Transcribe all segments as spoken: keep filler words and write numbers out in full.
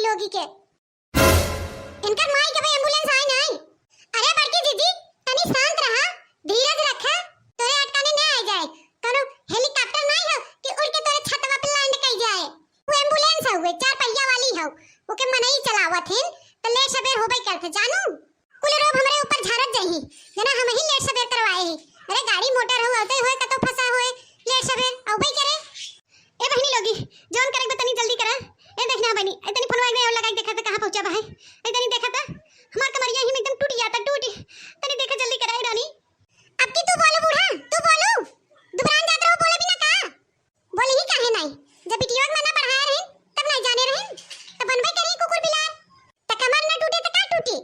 लोगी के। इनकर माई के भाई ambulance आए ना आई। अरे बड़की जीजी, तनी शांत रहा, धीरज रखा, तोरे अटकाने ना आ जाए। कौनो helicopter नाई हो कि उड़ के तोरे छतवा पे land कई जाए। वो ambulance हउवे, चार पहिया वाली हउ, ओके मनई चलावत हिन, त लेट सबेर होबे करत है, जानू। कुल रोब हमरे ऊपर झारत जाई, जना हमही लेट सबेर करवाए ही। अरे गाड़ी मोटर हउ, अउते होए कतौ फंसा होए, लेट सबेर अउबे करे। ए बहिनी लोगी, जौन करे के बा तनी जल्दी करा। ए देखना बहिनी, ए तनी फोनवा एक बार और लगाई देखा त कहाँ पहुँचा बा है। ए तनी देखा त, हमार कमरिया ही में एकदम टूट जाता, टूट। तनी देखा जल्दी करा ए रानी। अब की तू बोलो बूढ़ा, तू बोलो। दुबरान जात रहो, बोले बिना का? बोली ही काहे नाई? जब बिटिया के मना बढ़ाए रही, तब नाई जाने रही। तब बनबे करी कुकुर बिलार। त कमर ना टूटे त का टूटे?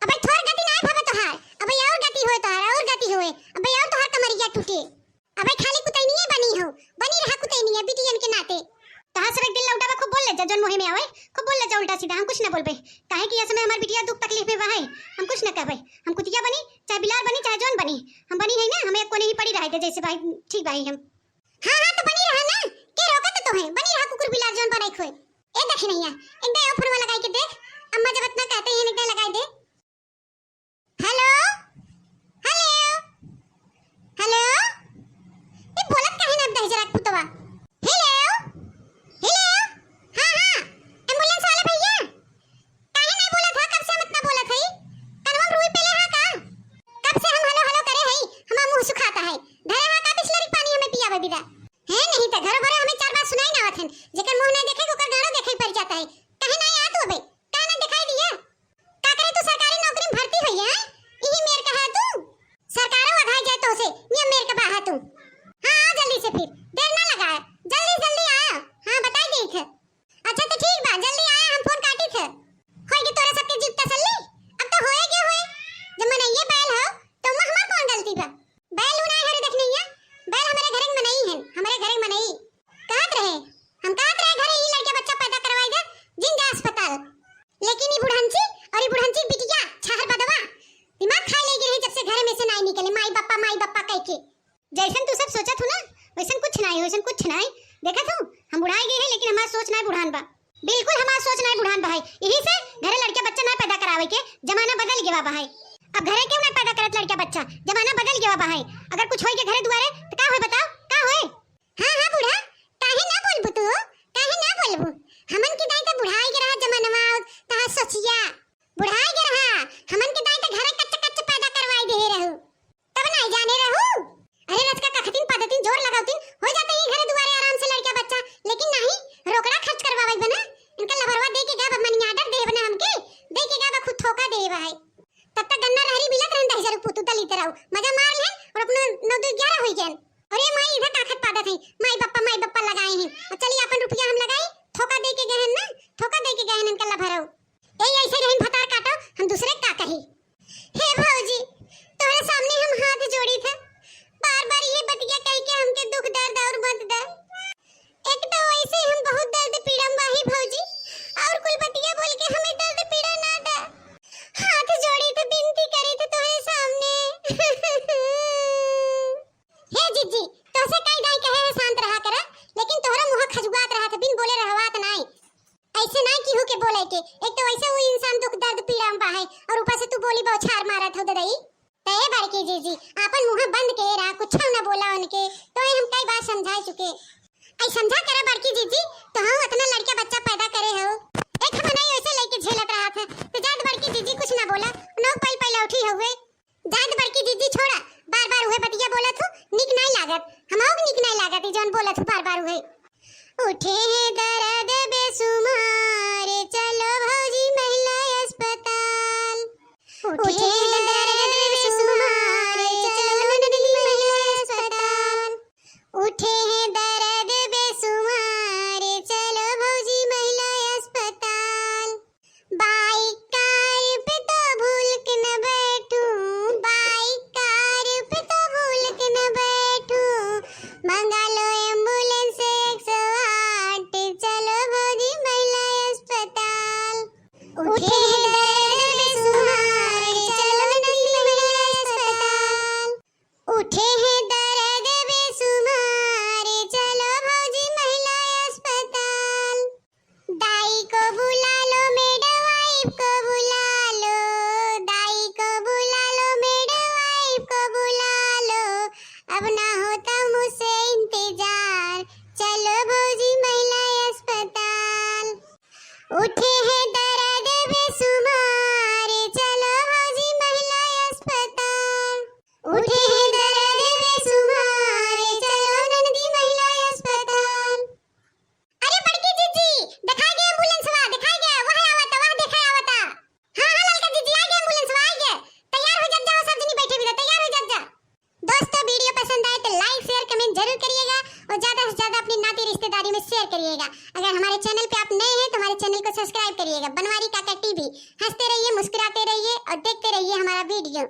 अबे थोर गति नाई भवे तोहार। अबे और गति होए तोहार, और गति होए। अबे और तोहार कमरिया टूटे। अबे खाली कुतैनिये बनी हो, बनी रहा कुतैनिये बिटियन के नाते। तोहार सब एक दिन लौटा बा, खूब बोल ले जा, जौन मुँहे में आवे, खूब बोल ले जा उल्टा सीधा, हम कुछ ना बोलबे। काहे कि यह समय हमार बिटिया दुख तकलीफ में बा है, हम कुछ ना कहबे। हम कुतिया बनी, चाहे बिलार बनी, चाहे जौन बनी, हम बनी है ना, हमें एक कोने ही पड़ी रहे दे, जैसे भाई ठीक भाई हम। हाँ, हाँ, तो बनी रहा ना, के रोकत तो है, बनी रहा कुकुर बिलार जौन बनाई खोए। ए दखिनैया, एक दे फोनवा लगाई के देख, अम्मा जब इतना कहते हैं, एक दे लगाई दे। हेलो, हेलो, हेलो, ये बोलत काहे ना दहिजरा पुतवा? हेलो, हेलो, हाँ, हाँ, ambulance वाला भैया, काहे नहीं बोलत है? कब से हम इतना बोलत हई? कनवा में रुई पेले है का? कब से हम हेलो हेलो करे हई? हमार मुंह सुखाता है। धरे है का बिसलरी पानी हमें पियावे बिदा? है नहीं तो घरों घरों हमें चार बात सुनाई ना आवत हन। जेकर मुंह नहीं देखे ओकर गाड़ो देखे पड़ जाता है। काहे नहीं आ तू अबे? काहे नहीं दिखाई दिया? का करे तू सरकारी नौकरी में भर्ती होई है? इही मेर का है तू? सरकारों अघाई जाए तो से, नियम मेर का बाहा तू। हाँ, आ जल्दी से फिर। देर ना लगाए। जल्दी, जल्दी आया। हाँ, बताई देत है। अच्छा तो ठीक बा, जल्दी आया, हम फोन काटी थे। होई के तोरा सबके जीव तसल्ली? अब तो होए के होए। जब मनइये बैल हो, तो ओमा हमार कौन गलती बा? बैल उनाए हरे देखनैया, बैल हमरे घरे के मनई हन, हमरे घरे के मनई। कहत रहे, हम कहत रहे घरे ई लड़का बच्चा पैदा करवाई दे, जिन जा अस्पताल। लेकिन ई बुढ़ंची और ई बुढ़ंची बिटिया, छहर बदवा, दिमाग खाए ले गिरे जब से घरे में से नाई निकले, माई बप्पा, माई बप्पा कह के। जैसन तू सब सोचत हो ना, वैसन कुछ नाई हो, वैसन कुछ नाई। देखत हो, हम बुढ़ाई गए हैं, लेकिन हमार सोच नाई बुढ़ान बा। बिल्कुल हमार सोच नाई बुढ़ान बा है। यही से घरे लड़का बच्चा नाई पैदा करावे के जमाना बदल गया बा है। अब घरे क्यों नाई पैदा करत लड़का बच्चा, जमाना बदल गया बा है। अगर कुछ होई के घरे दुआरे, तो का होए बताओ, का होए? हाँ, हाँ बूढ़ा, काहे ना बोलबू तू? काहे ना बोलबू? हमन के दाई तो बुढ़ाई के रहा जमानवा, और तहार सोचिया। बुढ़ाई के रहा, हमन के दाई तो घरे कच्चा कच्चा पैदा करवाई दे रहू। तब नाई जाने रहू। अरे रचका कखतिन पदतिन जोर लगावतिन, हो जाते ही घरे दुआरे आराम से लड़का बच्चा, लेकिन नहीं, रोकड़ा खर्च करवावे बना। इनका लभरवा दे के गा बा money order दे बना हमके, दे के गा बा खुद थोका दे बा है। तब तक गन्ना रहरी मिलत रहन दहिजर पुतू दलित रहू, मजा मार लेन और अपना नौ दो ग्यारह होई गयन। अरे माई इधर ताकत पादत है, माई बप्पा माई बप्पा लगाए हैं, और चली अपन रुपया हम लगाई, थोका दे के गए हैं ना, थोका दे के गए हैं इनका लभरऊ। ए, ऐसे रहिन भतार काटो, हम दूसरे का कही। हे भौजी, तोहरे सामने हम हाथ जोड़ी थे, बार बार ये बतिया कह के हमके दुख दर्द और मत दे। एक तो वैसे हम बहुत दर्द पीड़ा में बाही भौजी, और कुल बतिया बोल के हमें दर्द पीड़ा ना दे। हाथ जोड़ी थे, विनती करी थे तोहरे सामने। हे जीजी, तोसे कई दाई कहे है शांत रहा करा, लेकिन तोहरा मुँह खजुआत रहा था, बिन बोले रहवात नाई। ऐसे नाई केहू के बोले के, एक तो वैसे वो इंसान दुख दर्द पीड़ा में बा है, और ऊपर से तू बोली बौछार मारत हो ददई। त ए बड़की जीजी, आपन मुँह बंद के रहा, कुछ न बोला उनके, तो हम कई बार समझा चुके। आई समझा करा बड़की जीजी, तो हम इतना लड़का बच्चा पैदा करे हो, एक हम नहीं वैसे लेके झेलत रहा था, तो जात बड़की जीजी कुछ ना बोला, नौ पल पहले उठी हुए। जात बड़की जीजी छोड़ा, बार बार उहे बतिया बोलत हो, निक नाई लागत, हमहू के निक नाई लागत, ई जौन बोलत हो बार बार उहे। उठे हैं दर्द बेसुमार, चलो भौजी महिला अस्पताल। उठे हैं दर्द बेसुमार, चलो नंदिनी महिला अस्पताल। उठे हैं दर्द बेसुमार, चलो भौजी महिला अस्पताल। बाइक कार पे तो भूल के न बैठूं, बाइक कार पे तो भूल के न बैठूं, मंगा लो एम्बुलेंस एक सौ आठ, चलो भौजी महिला अस्पताल। उठे हैं दर्द बेसुमार, चलो नंदिनी महिला अस्पताल। उठे हैं दर्द बेसुमार, चलो भौजी महिला अस्पताल। दाई को बुला लो उठे हैं दर्द बेसुमार, चलो भौजी महिला अस्पताल। उठे हैं दर्द बेसुमार, चलो ननदी महिला अस्पताल। अरे बड़की जीजी, देखाइ गे एम्बुलेंसवा, देखाइ गे, वह आवता, वह देखाइ आवता। हाँ, हाँ, ललका जीजी, आइ गे एम्बुलेंसवा, आइ गे। तैयार होइ जात जा, सब जनी बैठे भी तो तैयार होइ जात जा। दोस्तों, वीडियो पसंद आए तो like, share, comment जरूर करिएगा और ज्यादा से ज्यादा अपनी नाती रिश्तेदारी में share करिएगा। अगर हमारे चैनल पे आप नए हैं तो हमारे चैनल को सब्सक्राइब करिएगा, बनवारी काका टीवी। हंसते रहिए, मुस्कुराते रहिए और देखते रहिए हमारा वीडियो।